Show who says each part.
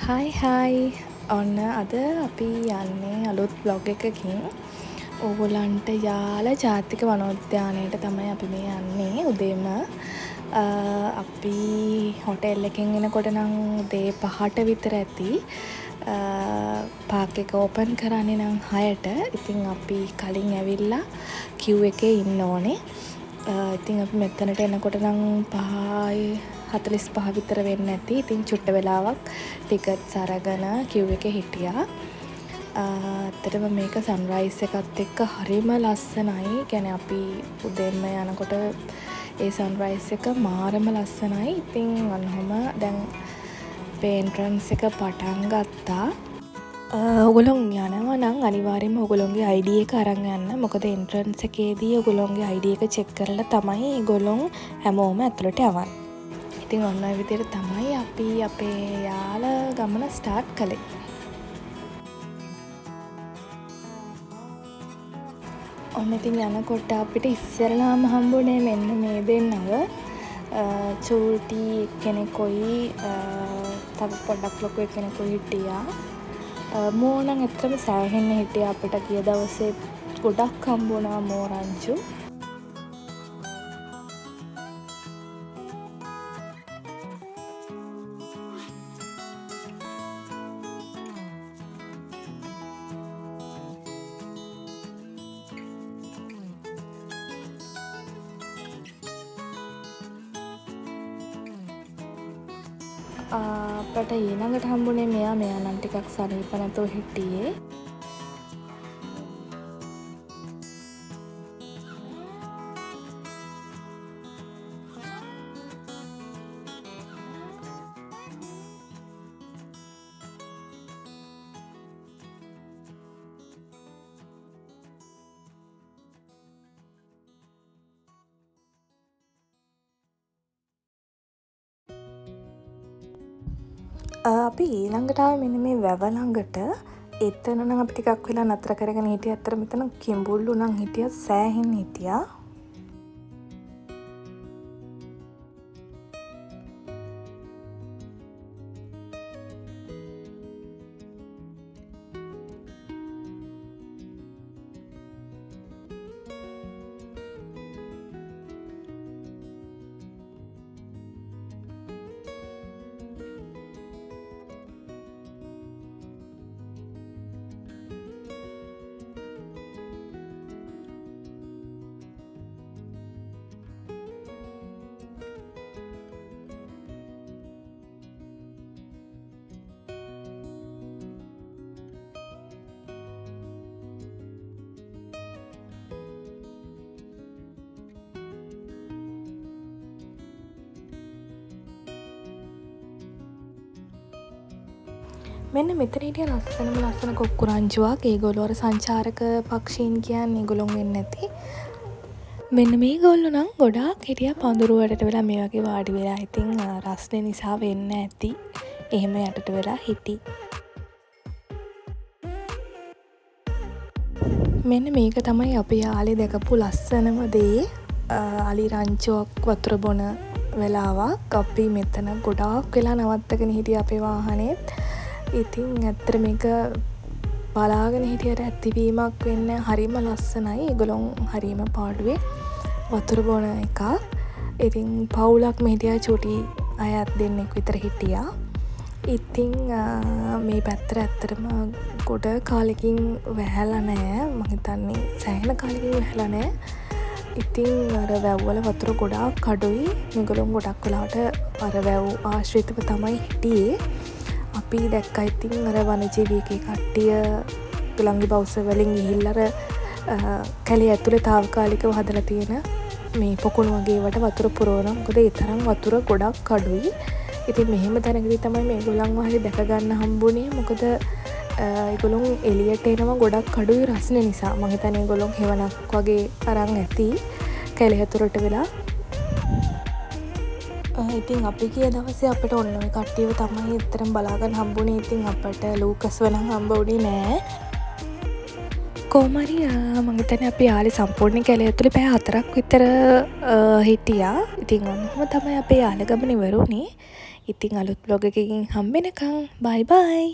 Speaker 1: Hi hi, ඔන්න අද අපි යන්නේ අලුත් බ්ලොග් එකකින්. ඕගොල්ලන්ට යාල ජාතික වනෝද්‍යානයට තමයි අපි මේ යන්නේ උදේම. අපි හොටෙල් එකෙන් එනකොට නම් උදේ 5ට විතර ඇති. පාක් එක ඕපන් කරන්නේ නම් 6ට. ඉතින් අපි කලින් ඇවිල්ලා කියු එකේ ඉන්න ඕනේ. ඉතින් අපි මෙතනට එනකොට නම් 5:45 විතර වෙන්න ඇති. ඉතින් චුට්ට වෙලාවක් ටිකට්ස් අරගෙන කියු එකේ හිටියා. ඇත්තටම මේක සන්රයිස් එකත් එක්ක හරිම ලස්සනයි. අපි උදෙන්ම යනකොට ඒ සන්රයිස් එක මාරම ලස්සනයි. ඉතින් ඔන්න ඔහොම දැන් අපේ එන්ට්‍රන්ස් එක පටන් ගත්තා. ඔයගොල්ලෝ යනවා නම් අනිවාර්යයෙන්ම ඔයගොල්ලෝගේ ID එක අරන් යන්න. මොකද එන්ට්‍රන්ස් එකේදී ඔයගොල්ලෝගේ ID එක චෙක් කරලා තමයි ඒගොල්ලෝ හැමෝම ඇතුළට යවන්නේ. ඉතින් ඔන්න ඔය විදිහට තමයි අපි අපේ යාල ගමන ස්ටාර්ට් කළේ. ඔන්න ඉතින් යනකොට අපිට ඉස්සෙල්ලාම හම්බුනේ මෙන්න මේ දෙන්නව. චූටි එක්කෙනෙකුයි, තව පොඩ්ඩක් ලොකු එක්කෙනෙකුයි හිටියා. මෝ නම් ඇත්තටම සෑහෙන්න හිටියා. අපිට ගිය දවසේ ගොඩක් හම්බුණා මෝ රංචු. අපට ඊළඟට හම්බුනේ මෙයා. මෙයා නම් ටිකක් සනීප නැතුව හිටියේ. අපි ඊළඟට ආවේ මෙන්න මේ වැව ළඟට. එතන නම් අපි ටිකක් වෙලා නතර කරගෙන හිටියා. ඇත්තට මෙතන කිඹුල්ලු නම් හිටියා, සෑහෙන්න හිටියා. මෙන්න මෙතන හිටිය ලස්සනම ලස්සන කොක්කු රංචුවක්. ඒගොල්ලෝ අර සංචාරක පක්ෂීන් කියන්නේ ඒගොල්ලොන් වෙන්නේ නැති. මෙන්න මේගොල්ලෝ නම් ගොඩාක් හිටියා පඳුරු වලට වෙලා මේ වගේ වාඩි වෙලා. ඉතින්, රස්නේ නිසා වෙන්න ඇති. එහෙම යටට වෙලා හිටි. මෙන්න මේක තමයි අපි යාලේ දැකපු ලස්සනම දේ. අලි රංචුවක් වතුර බොන වෙලාවක්. අපි මෙතන ගොඩාක් වෙලා නවත්තගෙන හිටියා අපේ වාහනේත්. ඉතින් ඇත්තට මේක බලාගෙන හිටියට ඇතිවීමක් වෙන්නේ හරිම ලස්සනයි. ඒගොල්ලොන් හරිම පාඩුවේ වතුර බොන එකක්. ඉතින් පවුලක්ම හිටියා, චුටි අයත් දෙන්නෙක් විතර හිටියා. ඉතින්, මේ පැත්තට ඇත්තටම ගොඩ කාලෙකින් වැහැලා නෑ. මං හිතන්නේ සෑහෙන කාලෙකින් වැහැලා නෑ. ඉතින් අර වැව්වල වතුර ගොඩාක් අඩුයි. මේගොල්ලොන් ගොඩක් වෙලාවට අර වැව් ආශ්‍රිතව තමයි හිටියේ. අපි දැක්කා ඉතින් අර වනජීවි එකේ කට්ටිය ඒගොල්ලන්ගේ බවුසර් වලින් ගිහිල්ලා අර, කැලේ ඇතුලේ තාවකාලිකව හදලා තියෙන මේ පොකුණු වගේ ඒවට වතුර පුරවනවා. මොකද ඒ තරම් වතුර ගොඩක් අඩුයි. ඉතින් මෙහෙම තැනකදී තමයි මේගොල්ලන්ව හරි දැක ගන්න හම්බුනේ. මොකද, ඒගොල්ලොන් එළියට එනවා ගොඩක් අඩුයි රස්නේ නිසා. මං හිතන්නේ ඒගොල්ලොන් හෙවණක් වගේ අරන් ඇති කැලේ ඇතුළට වෙලා. ඉතින් අපි ගිය දවසේ අපිට ඔන්න ඔය කට්ටියව තමයි ඇත්තටම බලාගන්න හම්බුනේ. ඉතින් අපට ලූකස්ව නම් හම්බ වුණේ නෑ. කොහොම හරි, මං හිතන්නේ අපි යාලේ සම්පූර්ණ කැලේ ඇතුලේ පැය 4ක් විතර, හිටියා. ඉතින් ඔන්න ඔහොම තමයි අපේ යාල ගමන ඉවර වුණේ. ඉතින් අලුත් ව්ලොග් එකකින් හම්බෙනකන් බයි බයි.